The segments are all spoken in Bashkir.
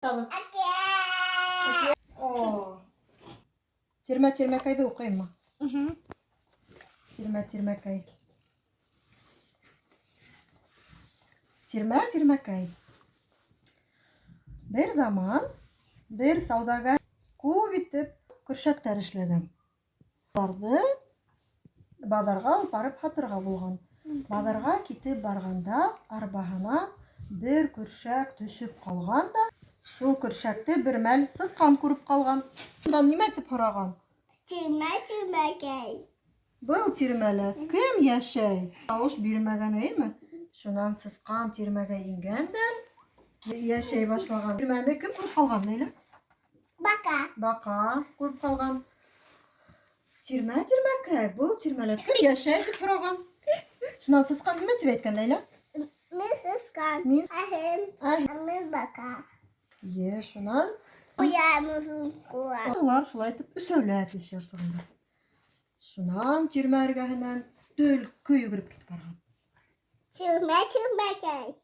Табы. О. Тирмә тирмәкәйҙе уҡыйыммы? Угу. Тирмә тирмәкәй. Тирмә тирмәкәй. Бер заман бер сауҙагәр күп итеп көршәктәр эшләгән. Уларҙы баҙарға алып барып һатырға булған. Баҙарға китеп барғанда арбаһына бер көршәк төшөп ҡалған да, шул көршәкте бер мәл сысҡан күреп ҡалған. Унан нимә тип һораған? Тирмә тирмәкәй. Был тирмәлә кем йәшәй? Тауыш бирмәгән, әйеме? Шунан сысҡан тирмәгә ингән дә йәшәй башлаған. Тирмәне кем күреп ҡалған, Ләйлә? Бака. Баҡа күреп ҡалған. Тирмә, тирмәкәй, был тирмәлә кем йәшәй тип һораған. Шунан сысҡан нимә тип әйткән, Ләйлә? Мин сысҡан. Мин. Ә һин? Ә Мин бака. Е, шунан Ҡуян оҙон ҡолаҡ. улар шулай итеп өсәүләп йәшәй башлағандар. Шунан тирмә эргәһенән төлкө йүгереп китеп барған. Тирмә тирмәкәй.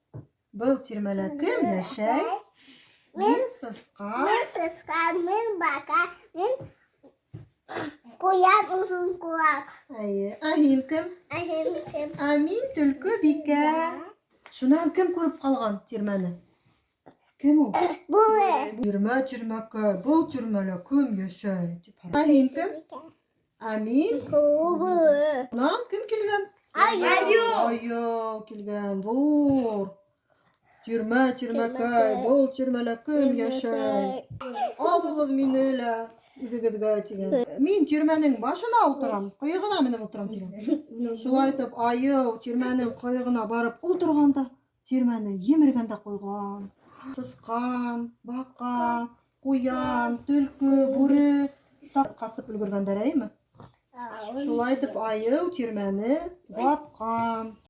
Был тирмәлә кем йәшәй? Мин сысҡан. Мин сысҡан, мин бака, мин ҡуян оҙон ҡолаҡ. Әйе. Ә һин кем? Ә һин кем? Ә мин төлкө бикә. Шунан кем күреп ҡалған тирмәне? Кем ул? Бүре. Тирмә, тирмәкәй, был тирмәлә кем йәшәй? Тип һорай. Ә һин кем? Ә мин? Бүре. Шунан кем килгән? Айыу. Айыу килгән, ҙур. Тирмә, тирмәкәй, был тирмәлә кем йәшәй? Алығыҙ мине лә үҙегеҙгә тигән. Мин тирмәнең башына ултырам, ҡыйығына менеп ултырам тигән. Шулай итеп, айыу тирмәнең ҡыйығына барып ултырған да, тирмәне емергән дә ҡуйған. Сысҡан, баҡа, ҡуян, төлкө, бүре саҡ ҡасып өлгөргәндәр, әйеме? Шулай итеп, айыу тирмәне ватҡан.